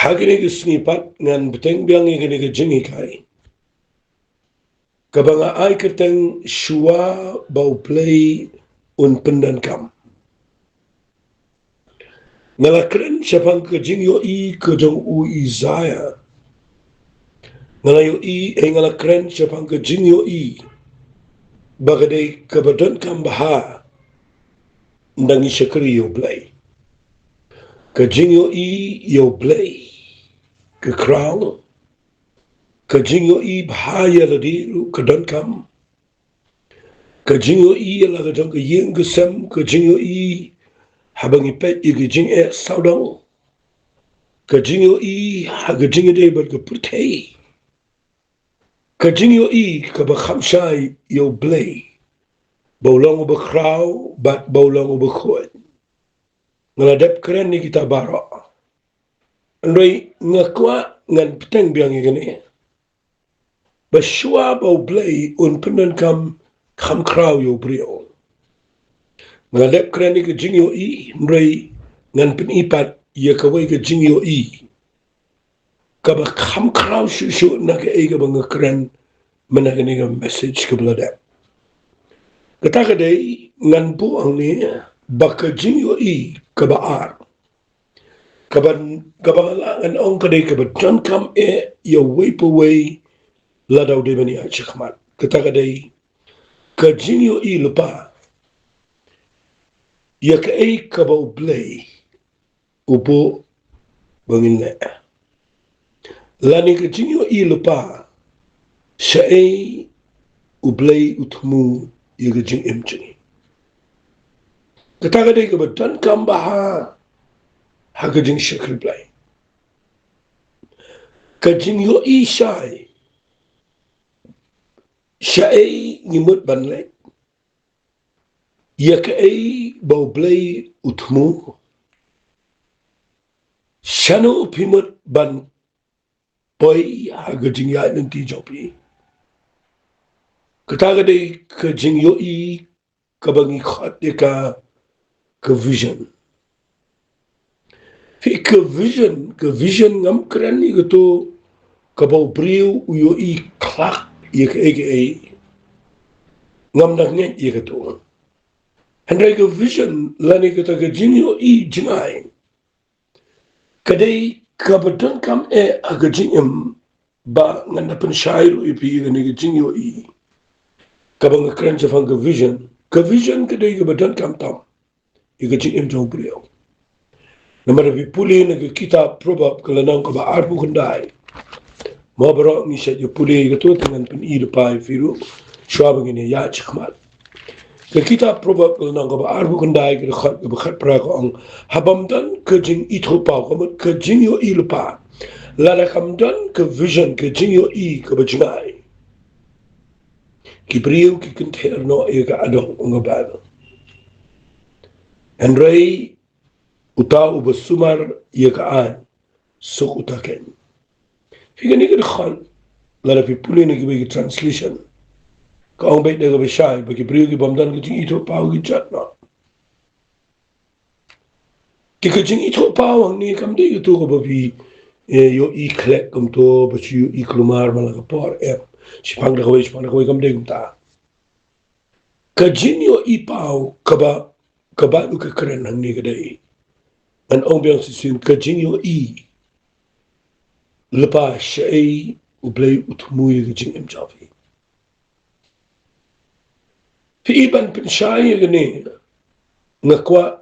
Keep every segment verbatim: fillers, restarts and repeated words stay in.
Ha kane ka sngi pat ngan bteng biang ïa kane ka jinghikai kaba nga ai kyrteng Shuwa ba U Blei un pyndonkam. Nga la kren shaphang ka jingïohi ka jong u Isaiah. Nga la ïohi, eh, nga la kren shaphang ka jingïohi ba ka dei kaba donkam bha ynda ngi shakri ïa U Blei. Ka jingïohi ïa U Blei ka khraw. Ka jingïohi bha ïa lade ruh ka donkam. Ka jingïohi ïa la ka jong ka ïing ka sem, ka jingïohi haba ngi peit ïa ka jingeh sawdong. Ka jingïohi ha ka jingïadei bad ka pyrthei. Ka jingïohi kaba kham shai ïa U Blei, ba u long uba khraw bad ba u long uba khuid. Nga la dep kren ïa kita baroh. Hynrei nga kwah ngan bteng biang ïa kane, ba shuwa ba U Blei un pyndonkam, kham khraw ïa u briew. Nga la dep kren ïa ka jingïohi, hynrei ngan pyni pat ïa kawei ka jingïohi kaba kham khraw shuh shuh na kaei kaba nga kren mynta kane ka message kaba la dep. Kata ka dei, ngan buh hangne ba ka jingïohi kaba ar, kaba, kaba nga lah ngan ong ka dei kaba donkam eh ïa uwei pa uwei lada u dei ban ïaid shakhmat. Kata ka dei ka jingïohi lypa ïa kaei kaba U Blei u buh ba ngin leh, lane ka jingïohi lypa shaei U Blei u thmu ïa ka jingim jong ngi. Kata ka dei kaba donkam bha ha ka jingshakri Blei. Ka jingïohi shai shaei ngi mut ban leh, ïa kaei ba U Blei u thmu. Shano phi mut ban poi ha ka jingïaid lynti jong phi. Kata ka dei ka jingïohi kaba ngi khot ïa ka, ka vision. Phi, ka vision, ka vision ngam kren ïa kato kaba u briew u ïohi khlak ïa kaei kaei. Ngam da ngeit ïa kato. Hynrei ka vision lane kata ka jingïohi jngai, ka dei kaba donkam eh ha ka jingim. Ba ngan da pynshai ruh ïa phi ïa kane ka jingïohi kaba nga kren shaphang ka vision. Ka vision ka dei kaba donkam tam ïa ka jingim jong u briew. Namar phi pule na ka kitab Proverb ka lynnong kaba arphew khyndai. Mo baroh ngi shait ïa pule ïa kato, te ngan pyni lypa ïa phi ruh shuwa ba ngin ïaid shakhmat. Ka kitab Proverb ka lynnong kaba arphew khyndai ka dkhot kaba khatphra ka ong, ha bym don ka jingithuhpaw, ka mut ka jingïohi lypa, lada kam don ka vision, ka jingïohi kaba jngai, ki briew ki kynther noh ïa ka adong, ong ka Baibl. Hynrei uta uba sumar ïa ka aiñ, suk uta keiñ. Phi, kane ka dkhot, lada phi pule na kiwei ki translation, ka ong beit da kaba shai ba ki briew ki bym don ka jingithuhpaw ki jot noh. Te ka jingithuhpaw hangne kam dei kato kaba phi, eh, ïohi khlek kumto, ba shu ïohi kulmar man la ka por, em. Shaphang da kawei, shaphang da kawei, kam dei kumta. Ka jingïohi paw kaba, kaba u ka kren hangne ka dei, ngan ong biang shisien, ka jingïohi lypa shaei U Blei u thmu ïa ka jingim jong phi. Phi, ban pynshai ïa kane, nga kwah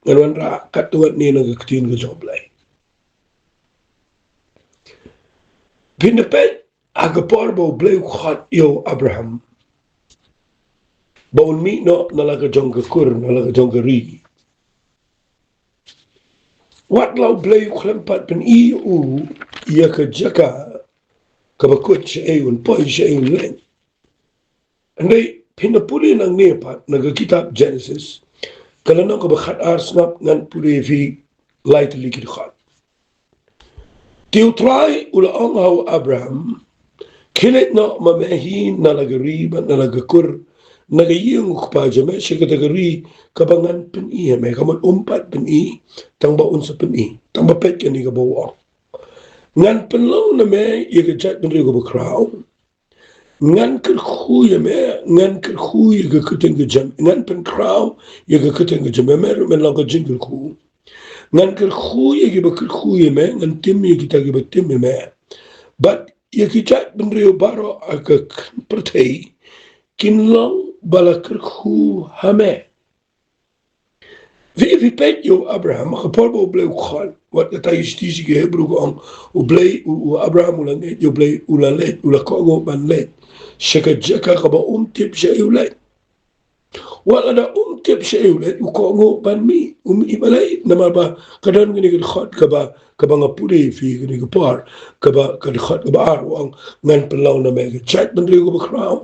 ngan wanrah katto katne na ka ktien ka jong U Blei. Phin da peit ha ka por ba U Blei u khot ïa u Abraham ba un mih noh na la ka jong ka kur, na la ka jong ka ri. Wat la U Blei u khlem pat pyni ïa u ïa ka jaka kaba kut, shaei un poi, shaei un leit. Hynrei phin da pule nangne pat na ka kitab Genesis ka lynnong kaba khatar, sngap ngan pule ïa phi lai tylli ki dkhot. Te U Trai u la ong ha u Abraham, khie leit noh ma me hi na la ka ri bad na la ka kur, na ka ïing u kpa jong me, sha kata ka ri kaba ngan pyni ha me. Ka mut um pat pyni, tang ba un sa pyni, tang ba peit kane kaba u ong. Ngan pynlong na me ïa ka jaitbynriew kaba khraw. Ngan kyrkhu ïa me, ngan kyrkhu ïa ka kyrteng ka jong me, ngan pynkhraw ïa ka kyrteng ka jong me, me ruh men long ka jingkyrkhu. Ngan kyrkhu ïa kiba kyrkhu ïa me, ngan tim ïa kita kiba tim ïa me. Bad ïa ki jaitbynriew baroh ha ka pyrthei kin long ba la kyrkhu ha me. Phi, phi peit ïa u Abraham, ha ka por ba U Blei u khot, wat kata ïa shiti shi ki Hebru ka ong, U Blei, u, u Abraham u la ngeit ïa U Blei, u la leit, u la kohnguh ban leit sha ka jaka kaba um tip shaei u leit. Wat lada um tip shaei u leit, u kohnguh ban mih, u mih balei? Namar ba ka don kane ka dkhot kaba, kaba nga pule ïa phi kane ka por, kaba, ka dkhot kaba ar, u ong, ngan pynlong na me ka jaitbynriew kaba khraw.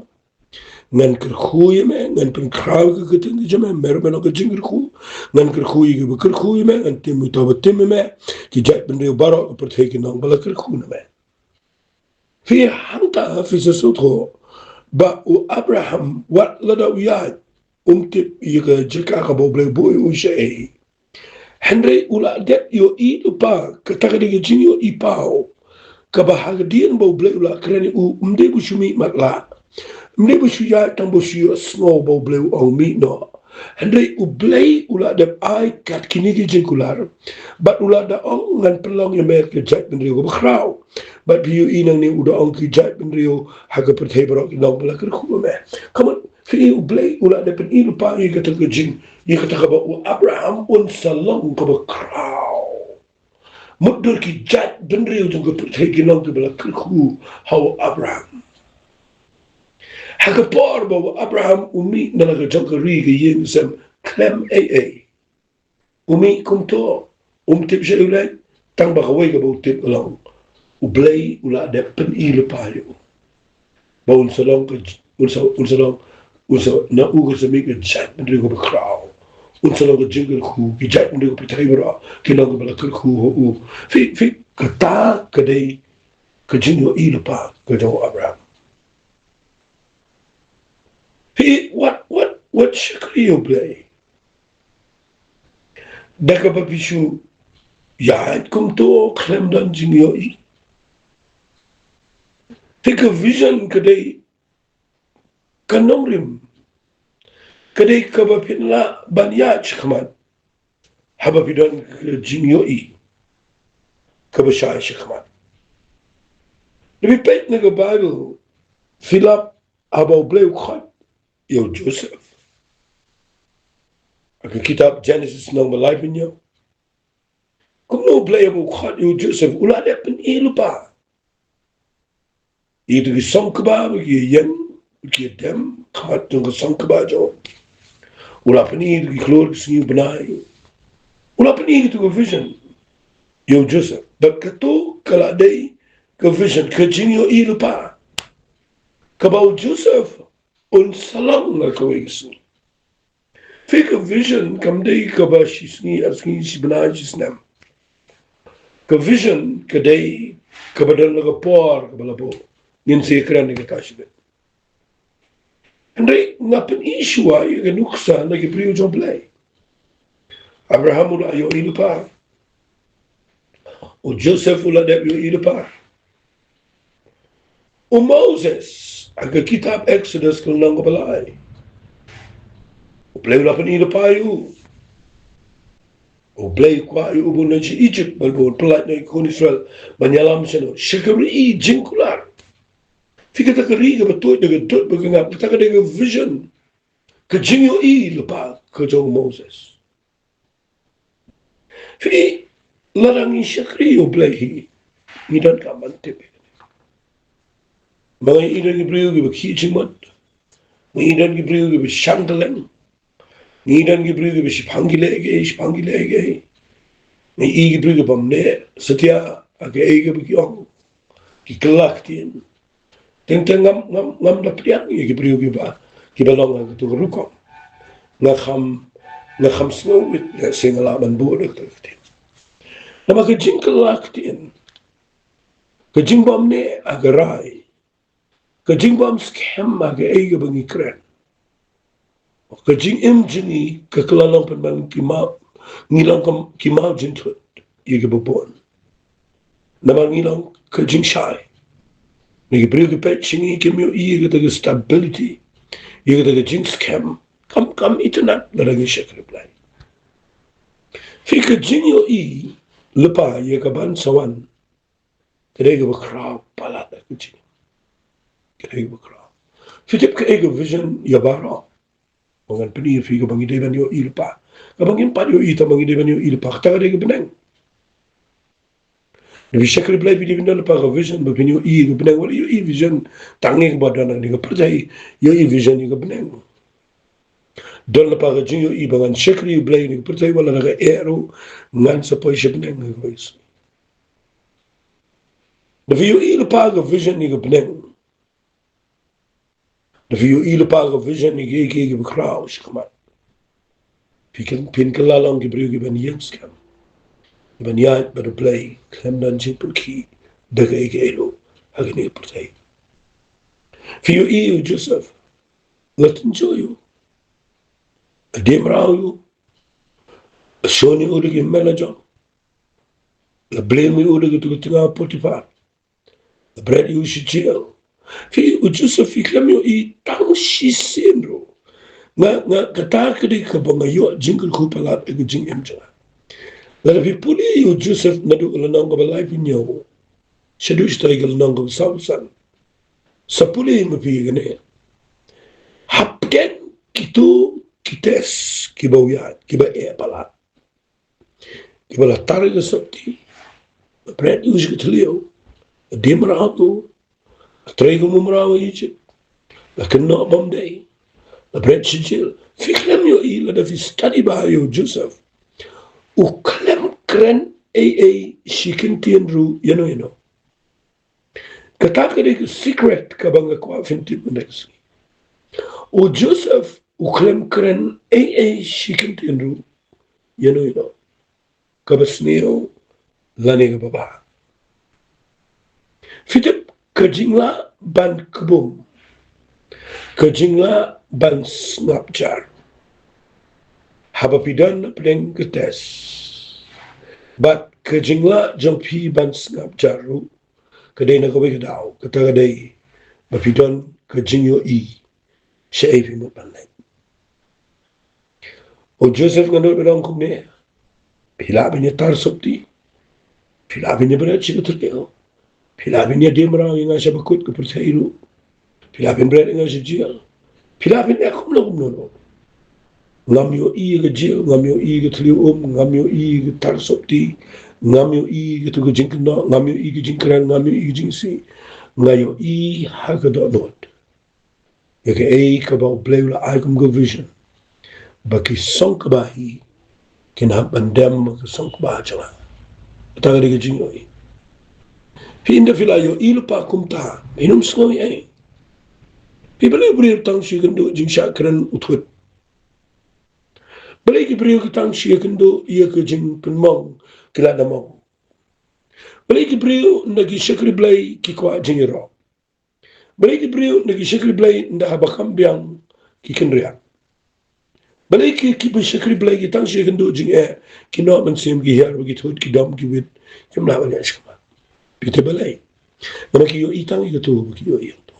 Ngan kyrkhu ïa me, ngan pynkhraw ïa ka kyrteng ka jong me, me ruh men long ka jingkyrkhu. Ngan kyrkhu ïa kiba kyrkhu ïa me, ngan tim ïa uta uba tim ïa me. Ki jaitbynriew baroh ka pyrthei kin long ba la kyrkhu na me. Phi, hangta phi sa sngewthuh ba u Abraham wat lada u ïaid, um tip ïa ka jaka kaba U Blei u buh ïa u shaei. Hynrei u la dep ïohi lypa, kata ka dei ka jingïohi paw, kaba hadien ba U Blei u la kren ïa u, ym dei ba u shu mih matlah, ym dei ba u shu ïaid tang ba u shu ïohsngew ba U Blei u ong mih noh. Hynrei U Blei u la dep ai kat kine ki jingkular, bad u la da ong, ngan pynlong ïa me ka jaitbynriew kaba khraw. Bad phi ïohi nangne u da ong ki jaitbynriew ha ka pyrthei baroh kin long ba la kyrkhu ïa me. Come on, phi, U Blei u la dep pyni lypa ïa kata ka jing, ïa kata kaba u Abraham un sa long kaba khraw. Mutdur ki jaitbynriew jong ka pyrthei kin long kiba la kyrkhu ha u Abraham. Ha ka por ba u Abraham u mih na la ka jong ka ri ka ïing sem khlem ei ei. U mih kumto, um tip shaei u leit, tang ba kawei kaba u tip ka long, U Blei u la dep pyni lypa ïa u ba un sa long ka, un sa, un sa long, un sa, na u ka sa mih ka jaitbynriew kaba khraw. Un sa long ka jingkyrkhu, ki jaitbynriew ka pyrthei baroh kin long kiba la kyrkhu ha u. Phi, phi, kata ka dei ka jingïohi lypa ka jong u Abraham. Phi, wat, wat, wat shakri ïa U Blei da kaba phi shu ïaid kumto khlem don jingïohi. Phi, ka vision ka dei ka nongrim, ka dei kaba phin lah ban ïaid shakhmat haba phi don ka jingïohi kaba shai shakhmat. Lada phi peit na ka Baibl, phi lap haba U Blei u khot ïa u Joseph ha ka kitab Genesis lynnong ba laiphew hynñiew. Kumno U Blei haba u khot ïa u Joseph u la dep pyni lypa ïa kito ki song kba ba ki ïeng, ba ki dem ha khmat jong ka song kba jong u. U la pyni ïa kito ki khlur ki sngi bnai. U la pyni ïa kito ki vision ïa u Joseph. Bad kato ka la dei ka vision, ka jingïohi lypa, kaba u Joseph un sa long ha kawei ka sngi. Phi, ka vision kam dei kaba shi sngi, ar sngi, shi bnai, shi snem. Ka vision ka dei kaba don la ka por kaba la buh. Ngin sa ïakren ïa kata shibit. Hynrei nga pyni shuwa ïa ka nuksa na ki briew jong U Blei. Abraham u la ïohi lypa. U Joseph u la dep ïohi lypa. U Moses, ha ka kitab Exodus ka lynnong kaba lai, U Blei u la pyni lypa ïa u. U Blei u kwah ïa u ba un don sha Egypt, ba un pyllait noh ïa ki khun Israel ban ïalam shano? Sha ka ri jingkular. Phi, kata ka ri kaba tuid da ka dud bad ka ngap, kata ka dei ka vision, ka jingïohi lypa ka jong u Moses. Phi, lada ngi shakri ïa U Blei hi, ngi donkam ban tip. Ma ngi i don ki briew kiba khih jingmut, ma ngi i don ki briew kiba shang kylleng, ngi i don ki briew kiba shiphang ki leh kiei, shiphang ki leh kiei, ngi i ki briew kiba bam neh satia ha kaei kaba ki ong, ki kylla ktien. Teng teng ngam, ngam, ngam da pdiang ïa ki briew kiba, kiba long ha kato ka rukom. Nga kham, nga kham sngewbha, nga sngewbha lah ban buh da kato ka ktien. Namar ka jingkylla ktien, ka jingbam neh ha ka rai, ka jingbam skhem ha kaei kaba ngi kren, ka jingim jong ngi ka kylla long pynban ki maw, ngi long kum ki maw jingthut ïa kiba bun. Namar ngi long ka jingshai. Ngi ki briew ki peit sha ngi kim ïohi ïa kata ka stability, ïa kata ka jingskhem. Kam, kam itynnad lada ngi shakri Blei. Phi, ka jingïohi lypa ïa ka ban sa wan, ka dei kaba khraw palat ka jing. Ka dei kaba khraw. Phi tip kaei ka vision ïa baroh. Ba ngan pyni ïa phi kaba ngi dei ban ïohi lypa. Kaba ngim pat ïohi tang ba ngi dei ban ïohi lypa. Kata ka dei ka bneng. Lada phi shakri Blei phi dei ban don lypa ka vision ba phin ïohi ka bneng. Wat la ïohi vision tang ïa kaba don ha kane ka pyrthei, ïohi vision ïa ka bneng. Don lypa ka jingïohi ba ngan shakri Blei ha kane ka pyrthei, wat la da ka eh ruh ngan sa poi sha bneng ha kaba ïohi. Lada phi ïohi lypa ka vision ïa ka bneng, lada phi ïohi lypa ka vision ïa kiei kiei kiba khraw shakhmat, phi kin, phin kylla long ki briew kiban ïeng skhem, kiban ïaid bad U Blei khlem don jingpyrkhih da kaei kaei ruh ha kane ka pyrthei. Phi ïohi ïa u Joseph, la tynjuh ïa u, la die mraw ïa u, la shun ïa u da ki hynmen la jong, la blame ïa u da kito ki tnga Potiphar, la bret ïa u sha jail. Phi, u Joseph phi khlem ïohi tang shisien ruh. Nga, nga, kata ka dei kaba nga ïoh jingkyrkhu palat ha ka jingim jong nga. Lada phi pule ïa u Joseph naduh ka lynnong kaba laiphew hynñiew shaduh shatai ka lynnong kaba sawphew san, sa pule ma phi ïa kane. Hapdeng kito ki test kiba u ïaid, kiba eh palat, kiba la tar ïa ka sopti, la bret ïa u sha ka thliew, la die mraw ïa u, la trei kum u mraw ha Egypt, la kynnoh bymdei, la bret sha jail. Phi khlem ïohi, lada phi study bha ïa u Joseph, u khlem kren ei ei shi kyntien ruh ïano ïano. Kata ka dei ka secret kaba nga kwah phin tip mynta ka sngi. U Joseph u khlem kren ei ei shi kyntien ruh ïano ïano, kaba sniew lane kaba bha. Phi tip, ka jinglah ban kbum, ka jinglah ban sngap jar, haba phi don hapdeng ka test, bad ka jinglah jong phi ban sngap jar ruh, ka dei na kawei ka daw, kata ka dei ba phi don ka jingïohi shaei phi mut ban leit. U Joseph, nga nud ban ong kumne, phi lah ban ïatar sopti, phi lah ban ïabret sha ka thliew, phi lah ban ïadie mraw ïa nga sha bakut ka pyrthei ruh, phi lah ban bret ïa nga sha jail, phi lah ban leh kumno kumno ruh. Ngam ïohi ïa ka jail, ngam ïohi ïa ka thliew um, ngam ïohi ïa ka tar sopti, ngam ïohi ïa kito ka jingkynnoh, ngam ïohi ïa ka jingkren, ngam ïohi ïa ka jingsih. Nga ïohi ha ka dohnud ïa kaei kaba U Blei u la ai kum ka vision, ba ki song kaba hi kin hap ban dem ha ka song kaba ha jong nga. Kata ka dei ka jingïohi. Phi, ynda phi la ïohi lypa kumta, phin ym sngew ei ei. Phi, balei ki briew tang shu ïakynduh jingshah kren u thut? Balei ki briew ki tang shu ïakynduh ïa ka jingpynmong ki la da mong? Balei ki briew ynda ki shakri Blei ki kwah jingïaroh? Balei ki briew ynda ki shakri Blei ynda haba kham biang ki kynriah? Balei ki, kiba shakri Blei ki tang shu ïakynduh jingeh, ki noh mynsiem, ki hiar bad ki thut, ki dom ki wit, kim lah ban ïaid shakhmat? Phi tip balei? Namar ki ïohi tang ïa kato ba ki ïohi hangto.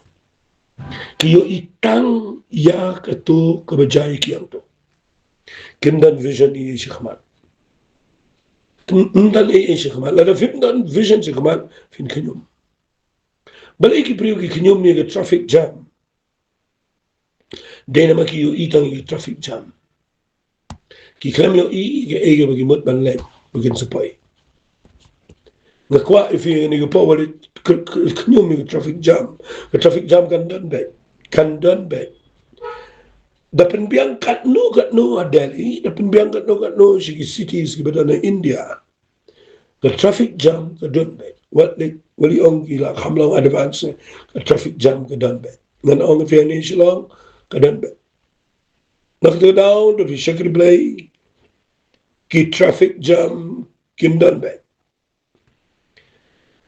Ki ïohi tang ïa kato kaba jia ïa ki hangto. Kim don vision ei ei shakhmat. Kim don ei ei shakhmat. Lada phim don vision shakhmat, phin khñium. Balei ki briew ki khñium ïa ka traffic jam? Dei namar ki ïohi tang ïa ka traffic jam. Ki khlem ïohi ïa kaei kaba ki mut ban leh ba kin sa poi. Nga kwah ïa phi ha kane ka por, wat khñium ïa ka traffic jam. Ka traffic jam kan don beit, kan don beit. Da pynbiang katno katno ha Delhi, da pynbiang katno katno sha ki cities kiba don ha India, ka traffic jam ka don beit. Wat leh, wat leh ong ki la kham long advance, ka traffic jam ka don beit. Ngan ong ïa phi, hangne Shillong ka don beit. Na kata ka daw, lada phi shakri Blei, ki traffic jam kin don beit.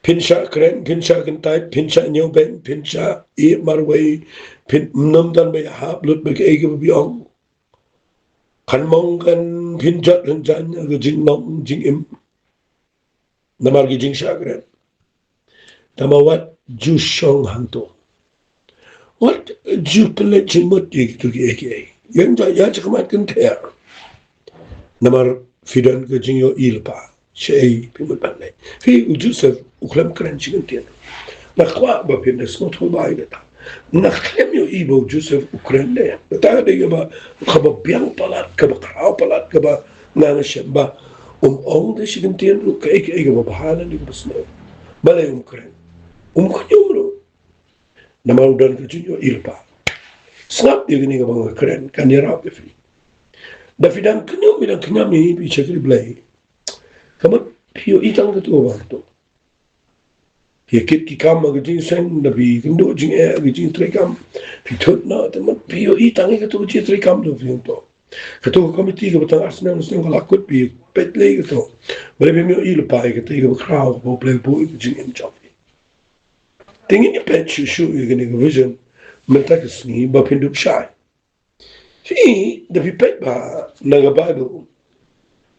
Phin shah kren, phin shah kyntait, phin shah ñiewbeiñ, phin shah ïeh marwei, phin ym don ba ïahap lut bad kaei kaba phi ong. Kan mong kan phin jot ryngkat ha ka jinglong jingim namar ki jingshah kren. Tangba wat ju shong hangto. Wat ju pynleit jingmut ïa kito kiei kiei. Ïa, ïa, ïa, ju khmat kynthei. Namar phi don ka jingïohi lypa. Shaei phi mut ban leh. Phi, u Joseph u khlem kren shi kyntien. Nga kwah ba phin da sngewthuh ba ïa kata. Nga khlem ïohi ba u Joseph u kren de. Kata ka dei kaba, kaba biang palat, kaba khraw palat, kaba nga, nga shem ba um ong de shi kyntien ruh kaei kaei kaba bha lane kaba sniew. Balei um kren? Um khñium ruh. Namar u don ka jingïohi lypa. Sngap ïa kane kaba nga kren, kan ïarap ïa phi. Da phi dang khñium, phi dang khñium ïa phi shakri Blei. Ka mut phi ïohi tang katu ba katu. Phi kit ki kam ha ka jingseng, da phi kynduh jingeh ha ka jingtrei kam. Phi thut noh, te mut phi ïohi tang ïa katu ka jingtrei kam da phi hangto. Katu ka komiti kaba tang ar snem, ar snem ka la kut, phi peit lei katu. Balei phim ïohi lypa ïa katu kaba khraw, kaba U Blei u buh ïa ka jingim jong phi. Te ngin ïa peit shuh shuh ïa kane ka vision mynta ka sngi ba phin dup shai. Phi, da phi peit bha na ka Baibl,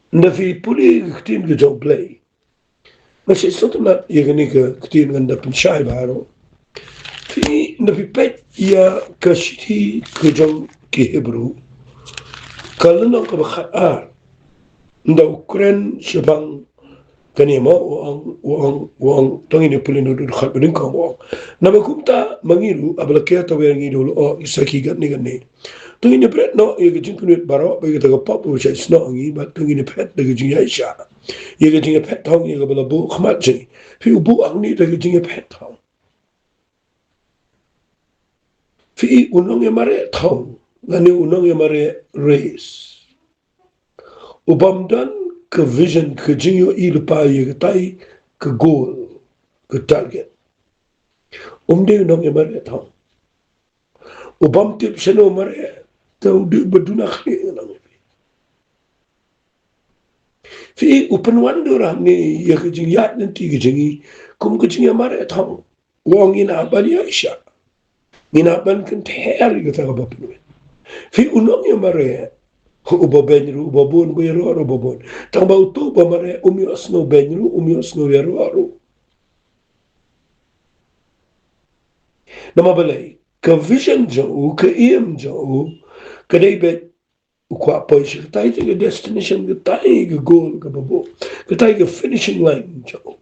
da phi pule ka ktien ka jong U Blei. Nga sngewtynnat ïa kane ka ktien ngan da pynshai bha ruh. Phi, da phi peit ïa ka shithi ka jong ki Hebru, ka lynnong kaba khatar, ynda u kren shaphang kane mo, u ong, u ong, u ong, to ngin ïa pule noh da u dkhot ba nyngkong, u ong: Naba kumta ma ngi ruh, haba la ker tawiar ïa ngi da u lyoh, ïa ki sakhi katne katne, to ngin ïa bret noh ïa ka jingpynwit baroh bad ïa kata ka pop ba u shah snoh ha ngi, bad to ngin ïa phet da ka jingïaishah ïa ka jingïaphet thong ïa kaba la buh khmat jong ngi. Phi, u buh hangne da ka jingïaphet thong. Phi, u nongïamareh thong lane u nongïamareh race, u bym don ka vision, ka jingïohi lypa ïa katai ka goal, ka target, um dei u nongïamareh thong. U bym tip shano mareh, te u dei ba duna khlieh, ngan ong ïa phi. Phi, u pynwandur hangne ïa ka jingïaid lynti ka jong ngi kum ka jingïamareh thong. U ong ngin hap ban ïaishah, ngin hap ban kynther ïa kata kaba pynwit. Phi, u nongïamareh, uba beiñ ruh uba bun, uba ïaroh ruh uba bun. Tangba uto uba mareh um ïohsngew beiñ ruh, um ïohsngew ïaroh ruh. Namar balei? Ka vision jong u, ka aim jong u, ka dei ba u kwah poi sha katai ka destination, katai ka goal kaba buh, katai ka finishing line jong u.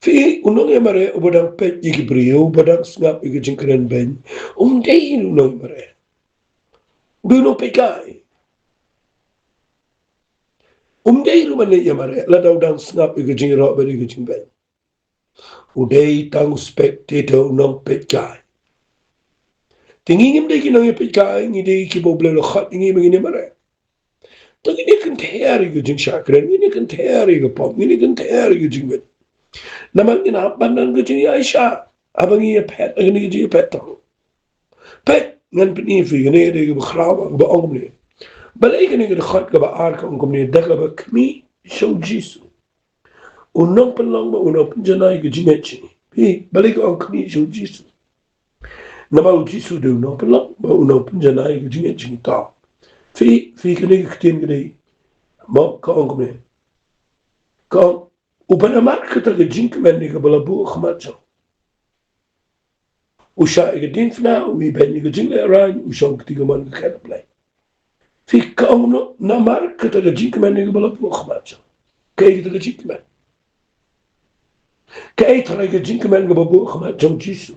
Phi, u nongïamareh uba dang peit ïa ki briew, uba dang sngap ïa ka jingkren beiñ, um dei u nongïamareh. U dei u nongpeitkai. Um dei ruh ban leit ïamareh lada u dang sngap ïa ka jingïaroh bad ïa ka jingbeiñ. U dei tang u spectator, u nongpeitkai. Te ngi ngim dei ki nongïapeitkai, ngi dei kiba U Blei u la khot ïa ngi ba ngin ïamareh. Te ngin ïa kynther ïa ka jingshah kren, ngin ïa kynther ïa ka pop, ngin ïa kynther ïa ka jingwit. Namar ngin hap ban don ka jingïaishah haba ngi ïaphet ha kane ka jingïaphet thong. Peit, ngan pyni ïa phi kane ka dei kaba khraw, kaba ong kumne. Balei kane ka dkhot kaba ar ka ong kumne, da kaba khmih sha U Jisu. U nongpynlong bad u nongpynjanai ka jingngeit jong ngi. Phi, balei ka ong khmih sha U Jisu? Namar U Jisu dei u nongpynlong bad u nongpynjanai ka jingngeit jong ngi. To phi, phi, kane ka ktien ka dei, mo, ka ong kumne. Ka ong, uba namar kata ka jingkmen ïa kaba la buh ha khmat jong u, shah ïa ka diengphna, u ibeiñ ïa ka jinglehraiñ, u shong kti kamon ka khet U Blei. Phi, ka ong kumno, namar kata ka jingkmen ïa kaba la buh ha khmat jong u? Kaei kata ka jingkmen? Kaei tharai ka jingkmen kaba buh ha khmat jong U Jisu?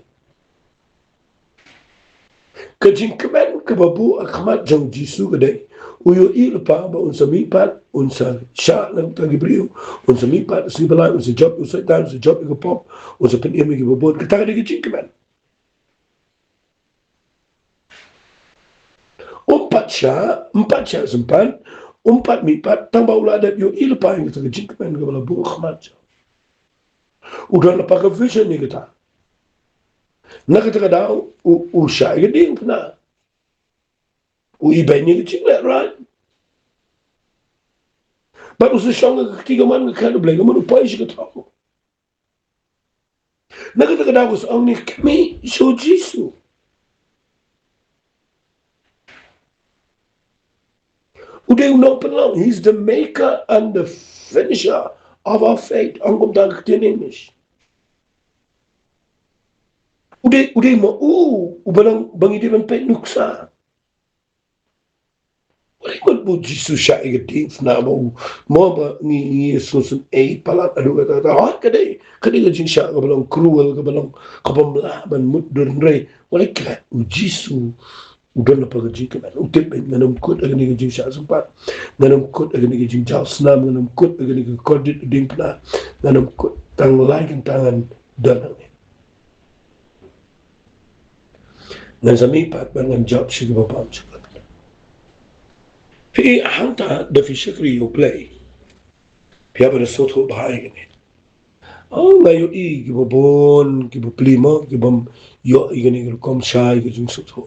Ka jingkmen kaba buh ha khmat jong U Jisu ka dei, u ïohi lypa ba un sa mihpat, un sa shah na ka bynta ki briew, un sa mihpat ha sngi ba lai, un sa jop ïa u Soitan, un sa jop ïa ka pop, un sa pynim ïa kiba bun. Kata ka dei ka jingkmen. Um pat shah, um pat shah sympat, um pat mihpat, tangba u la dep ïohi lypa ïa kata ka jingkmen kaba la buh ha khmat jong u. U don lypa ka vision ïa kata. Na kata ka daw u, u shah ïa ka diengphna, u ibeiñ ïa ka jinglehraiñ, bad u sa shong ha ka kti kamon ka khet U Blei, kamon u poi sha ka throne. Na kata ka daw ka sa ong ne, khmih sha U Jisu. U dei u nongpynlong, he is the maker and the finisher of our faith, ong kumta ka ktien English. U dei, u dei mo u, u ba long, ba ngi dei ban peit nuksa. Wat ba u Jisu shah ïa ka diengphna ba u, mo ba ngi, ngi ïa sngewsynei palat haduh katta katta. Hooid ka dei, ka dei ka jingshah kaba long cruel, kaba long, kaba ym lah ban mutdur, hynrei wat la ka, u Jisu u don lypa ka jingkmen. U tip ba ngan ym kut ha kane ka jingshah sympat, ngan ym kut ha kane ka jingjaw snam, ngan ym kut ha kane ka kordit diengphna, ngan ym kut, tang lai kynta ngan don hangne. Ngan sa mih pat bad ngan jop sha kiba bam sha ka. Phi i, hangta da phi shakri ïa U Blei, phi hap ban sngewthuh bha ïa kane. Oh, nga ïohi kiba bun, kiba plie mo, kibym ïoh ïa kane ka rukom shai ka jingsngewthuh.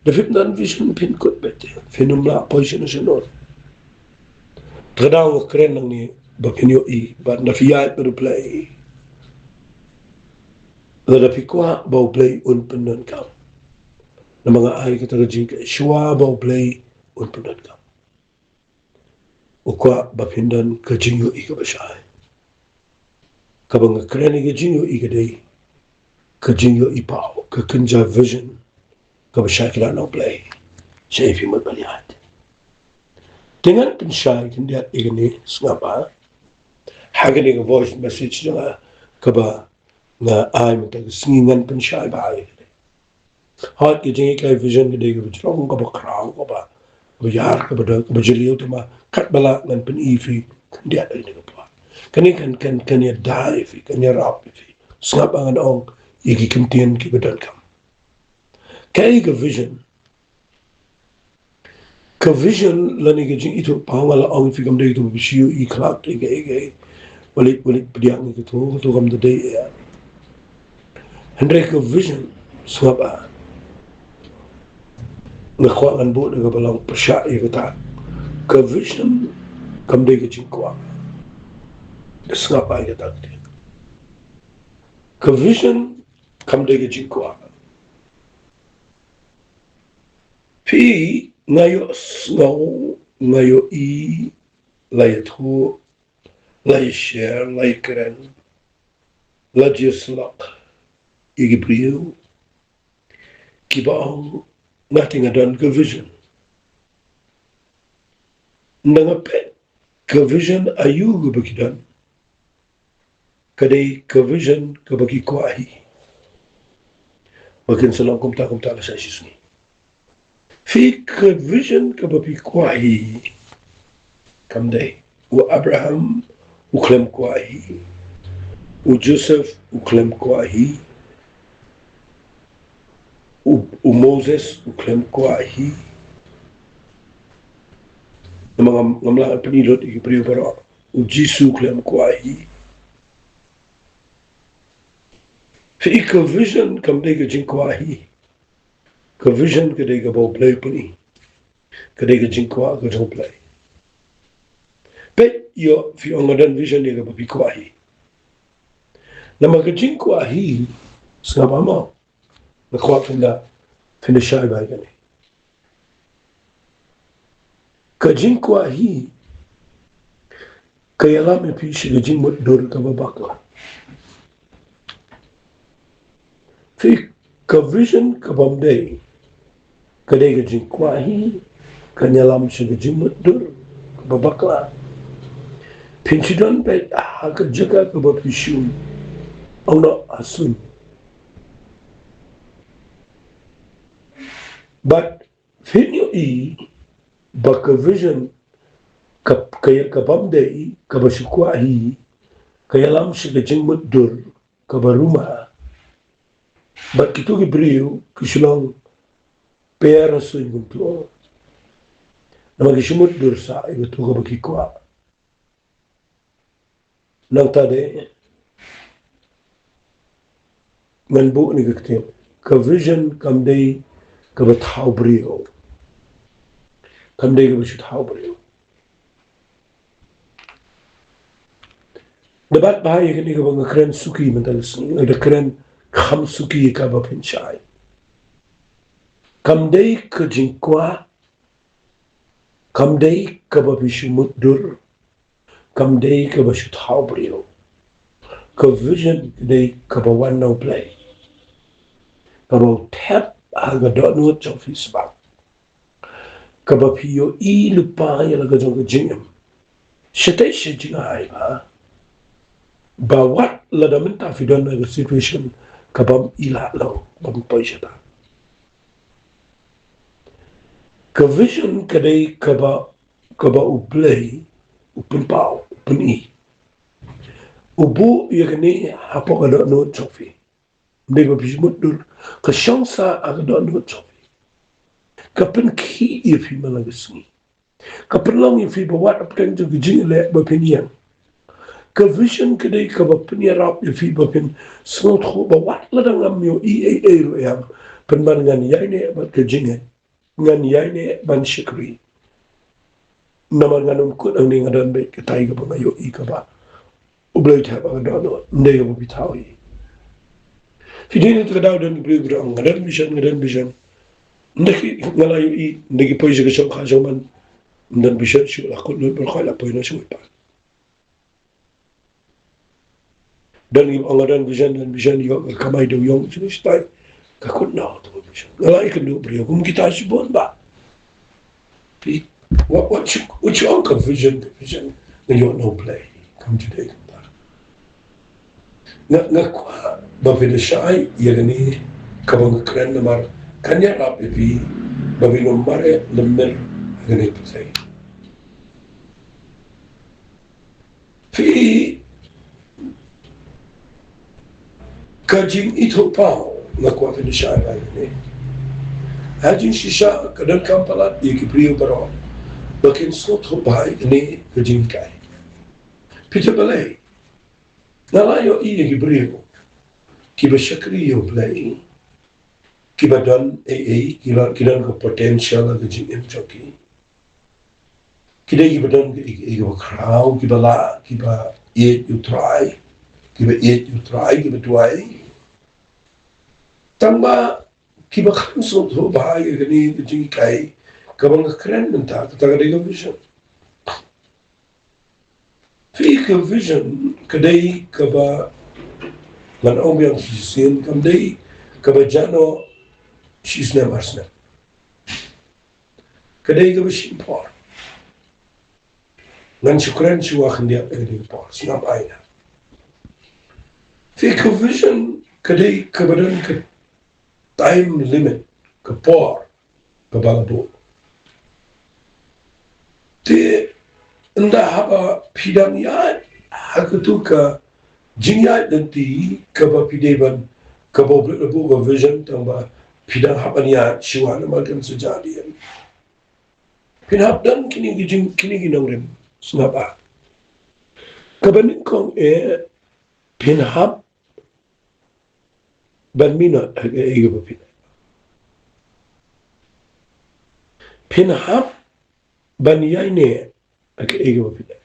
Da phin don vision phin kut beit, phin ym lah poi shano shano. Te ka daw nga kren nangne ba phin ïohi, bad da phi ïaid bad U Blei, lada phi kwah ba U Blei un pyndonkam. Namar nga ai kata ka jingkyrkhu, shuwa ba U Blei un pyndonkam, u kwah ba phin don ka jingïohi kaba shai. Kaba nga kren ïa ka jingïohi ka dei ka jingïohi paw, ka kynja vision kaba shai kynrad na U Blei. Shai phi mut ban ïaid. Te ngan pynshai khyndiat ïa kane, sngap bha. Ha kane ka voice message jong nga kaba nga ai mynta ka sngi, ngan pynshai bha ïa kane. Hooid ka jinghikai vision ka dei kaba jrong, kaba khraw, kaba, kaba ïar, kaba don, kaba jylliew, te ma katba lah ngan pyni ïa phi khyndiat ïa kane ka por. Kane kan, kan, kan ïada ïa phi, kan ïarap ïa phi. Sngap ba ngan ong ïa ki kyntien kiba donkam. Kaei ka vision? Ka vision lane ka jingithuhpaw, nga la ong ïa phi, kam dei kato ba phi shu ïohi khlak ïa kaei kaei, walid walid pdiang ïa kato, kato kam da dei ïa. Hynrei ka vision, sngap bha, nga kwah ngan buh da kaba long pyrshah ïa kata. Ka vision kam dei ka jingkwah. Sngap bha ïa kata ka dei. Ka vision kam dei ka jingkwah. Phi, nga ïohsngew, nga ïohi, la ïathuh, la ïashare, la ïakren, la jia syllok ïa ki briew kiba ong, nga te nga don ka vision. Nda nga peit ka vision aïu kaba ki don. Ka dei ka vision kaba ki kwah hi. Ba kin sa long kumta kumta la sa shisngi. Phi, ka vision kaba phi kwah hi, kam dei. U Abraham u khlem kwah hi. U Joseph u khlem kwah hi. U, u Moses u khlem kwah hi. Namar ngam, ngam lah pyni lut ïa ki briew baroh. U Jisu u khlem kwah hi. Phi, ka vision kam dei ka jingkwah hi. Ka vision ka dei kaba U Blei u pyni. Ka dei ka jingkwah ka jong U Blei. Peit, ïoh phi ong nga don vision ïa kaba phi kwah hi. Namar ka jingkwah hi, sngap bha mo. Nga kwah phin da, phin da shai bha ïa kane. Ka jingkwah hi ka ïalam ïa phi sha ka jingmutdur kaba bakla. Phi, ka vision kabym dei, ka dei ka jingkwah hi, ka ïalam sha ka jingmutdur kaba bakla. Phin shu don beit ha ka jaka kaba phi shu ong noh ha suiñ. Bad phin ïohi ba ka vision ka, ka, kabym dei, kaba shu kwah hi, ka ïalam sha ka jingmutdur kaba ruma. Bad kito ki briew ki shu long per ha suiñ kumto. Namar ki shu mutdur sah ïa kato kaba ki kwah. Nangta de ngan buh ïa kane ka ktien. Ka vision kam dei kaba thaw briew. Kam dei kaba shu thaw briew. Da bat bha ïa kane kaba nga kren suki mynta ka sngi, nga da kren kham suki ïa kaba pynshai. Kam dei ka jingkwah, kam dei kaba phi shu mutdur, kam dei kaba shu thaw briew. Ka vision ka dei kaba wan na U Blei, kaba u thep ha ka dohnud jong phi sbak, kaba phi ïohi lypa ïa la ka jong ka jingim. Shatei sha jingai ba, ba wat lada mynta phi don ha ka situation kabym i lah long, bym poi shata. Ka vision ka dei kaba, kaba U Blei u pynpaw, u pyni. U buh ïa kane hapoh ka dohnud jong phi. Ym dei ba phi mutdur, ka shong sah ha ka dohnud jong phi. Ka pynkhih ïa phi man la ka sngi. Ka pynlong ïa phi ba wat hapdeng jong ka jingïaleh ba phin ïeng. Ka vision ka dei kaba pynïarap ïa phi ba phin sngewthuh ba wat lada ngam ïohi ei ei ruh ïa nga, pynban ngan ïaineh bad ka jingngeit, ngan ïaineh ban shakri. Namar ngan ym kut hangne, nga don beit katai kaba nga ïohi kaba U Blei u thep ha ka dohnud, ym dei kaba phi thaw hi. Phi dei na kata ka daw don ki briew kiba ong, nga don vision, nga don vision. Ym dei ki, nga la ïohi, ym dei ki poi sha ka shongkha shongman. Ym don vision shuh, la kut lut baroh khoit, la poi noh shuh pat. Don kiba ong nga don vision, don vision, ïoh ka kamai dewïong shuh shuh, ka kut noh tu ka vision. Nga la ïakynduh briew kum kita shibun bah. Phi, wat, wat shu, wat shu ong ka vision, ka vision nga ïoh na U Blei, kam ju dei kumta. Nga, nga kwah ba phin da shai ïa kane kaba nga kren namar kan ïarap ïa phi ba phin ym mareh lymmer ha kane ka pyrthei. Phi, ka jingithuhpaw nga kwah phin da shai ba ïa kane. Ha jingshisha ka donkam palat ïa ki briew baroh ba kin sngewthuh ba ïa kane ka jinghikai. Phi tip balei? Nga la ïohi ïa ki briew kiba shakri ïa U Blei, kiba don ei ei, ki don, ki don ka potential ha ka jingim jong ki. Ki dei kiba don ka, ka, ka, kaba khraw, kiba lah, kiba ïeit ïa U Trai, kiba ïeit ïa U Trai, kiba duwai. Tangba kiba kham sngewthuh bha ïa kane ka jinghikai kaba nga kren mynta, kata ka dei ka vision. Phi, ka vision ka dei kaba, ngan ong biang shisien, kam dei kaba jah noh shisnem arsnem. Ka dei kaba shim por. Ngan shu kren shuwa khyndiat ïa kane ka por, sngap ai na. Phi, ka vision ka dei kaba don ka time limit, ka por kaba la buh. Te ynda haba phi dang ïaid ha katu ka jingïaid lynti kaba phi dei ban, kaba U Blei u la buh ka vision, tangba phi dang hap ban ïaid shuwa namar kan sa jah dien. Phin hap don kine ki jing, kine ki nongrim, sngap ah. Kaba nyngkong eh, phin hap ban minot ha kaei kaba phi dei. Phin hap ban ïaineh ha kaei kaba phi dei.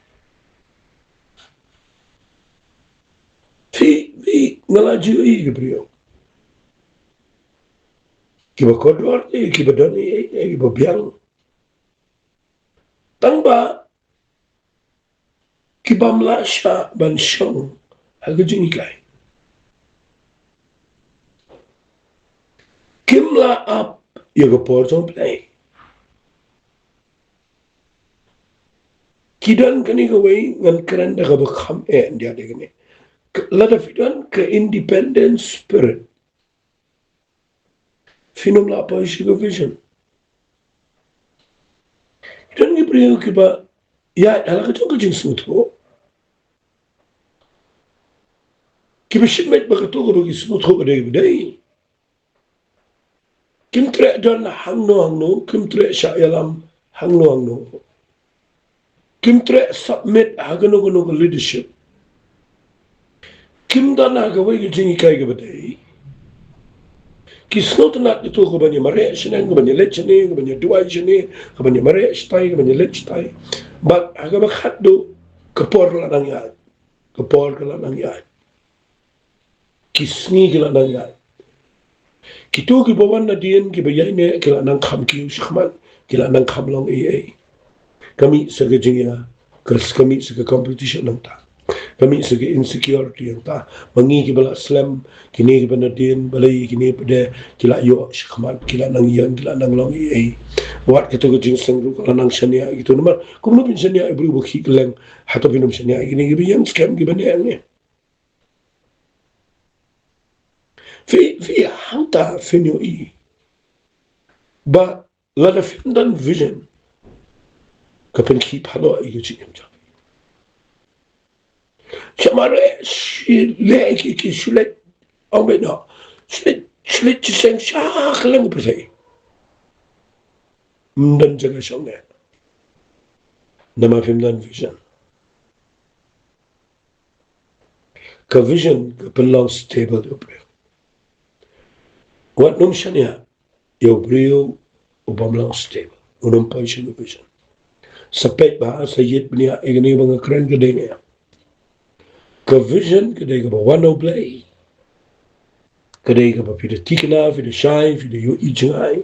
Phi, phi, nga la ju ïohi ki briew kiba kordor, eh, kiba don, eh, eh, kiba biang. Tangba ki bym lah shah ban shong ha ka jinghikai. Kim lah ap ïa ka por jong U Blei. Ki don kane kawei, ngan kren da kaba kham eh, ïa kane. Ka, lada phi don ka independent spirit, phin ym lah poi sha ka vision. Don ki briew kiba ïaid ha la ka jong ka jingsngewthuh, kiba shimet ba kato kaba ki sngewthuh ka dei kaba dei. Kim treh don hangno hangno, kim treh shah ïalam hangno hangno. Kim treh submit ha kano kano ka leadership. Kim don ha kawei ka jinghikai kaba dei. Ki sngewtynnat ïa kato kaban ïa mareh shaneng, kaban ïa leit shane, kaban ïa duwai shane, kaban ïa mareh shatai, kaban ïa leit shatai. Bad ha kaba khatduh, ka por ka la nang ïaid. Ka por ka la nang ïaid. Ki sngi ki la nang ïaid. Kito kiba wan nadien kiba ïaineh ki la nang kham kiew shakhmat, ki la nang kham long ei ei. Ka mih sa ka jingïa, Ka, ka mih sa ka competition hangta. Ka mih sa ka insecurity hangta. Ba ngi kiba la slem, kine kiba nadien, balei kine pat de, ki la ïoh shakhmat, ki la nang ïeng, ki la nang long ei ei. Wat kato ka jingseng ruh ka la nang shaniah ïa kito namar. Kumno phin shaniah ïa u briew uba khih kylleng, hato phin ym shaniah ïa kine kiba ïeng skhem kiba neh ne. Phi, phi hangta phin ïohi ba lada phim don vision, ka pynkhih phalot ïa ka jingim jong phi. Sha mareh, shu leh ki, ki, shu leh, ong beit noh, shu leh, shu leh jingïaseng sha kylleng ka pyrthei. Ym don jaka shong eh. Namar phim don vision. Ka vision ka pynlong stable ïa u briew. Wat nym shaniah ïa u briew u bym long stable, u nym poi sha ka vision. Sa peit bha, sa ïeit bniah ïa kane ba nga kren ka dei ne em. Ka vision ka dei kaba wan na u Blei. Ka dei kaba phi da thikna, phi da shai, phi da ïohi jngai.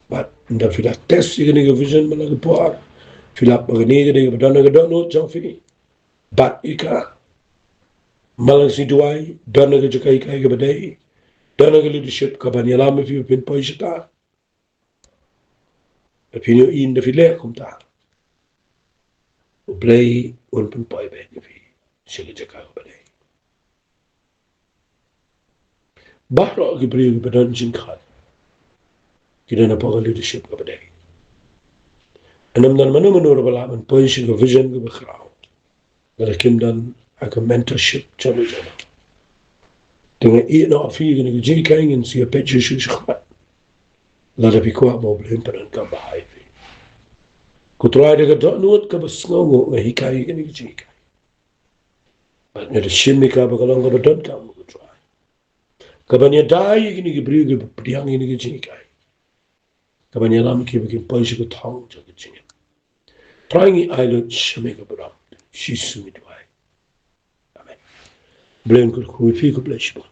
Bad ynda phi la test ïa kane ka vision man la ka por, phi lap ba kane ka dei kaba don ha ka dohnud jong phi. Bat ïa ka. Man la ka sngi duwai, don ha ka jaka hikai kaba dei. Don ha ka leadership kaban ïalam ïa phi ba phin poi shata. Ba phin ïohi ynda phi leh kumta, u Blei un pynpoi beit ïa phi sha ka jaka kaba dei. Baroh ki briew kiba don jingkhot ki don hapoh ka leadership kaba dei. Ym don mano mano ruh ba lah ban poi sha ka vision kaba khraw lada kim don ha ka mentorship jong u jong u. Te nga ïeh noh ïa phi kane ka jinghikai, ngin sa ïa peit shuh shuh shakhmat lada phi kwah ba u Blei un pyndonkam bha ïa phi. Ko Trai, da ka dohnud kaba sngewnguh nga hikai ïa kane ka jinghikai. Bad nga da shim ïa ka ba ka long kaba donkam, ko Trai, kaban ïada ïa kine ki briew kiba pdiang ïa kane ka jinghikai, kaban ïalam ïa ki ba kin poi sha ka thong jong ka jingim. Trai, ngi ai lut sha me ka burom. Jisu ngi duwai. Amen. Blei un kyrkhu ïa phi, khublei shibun.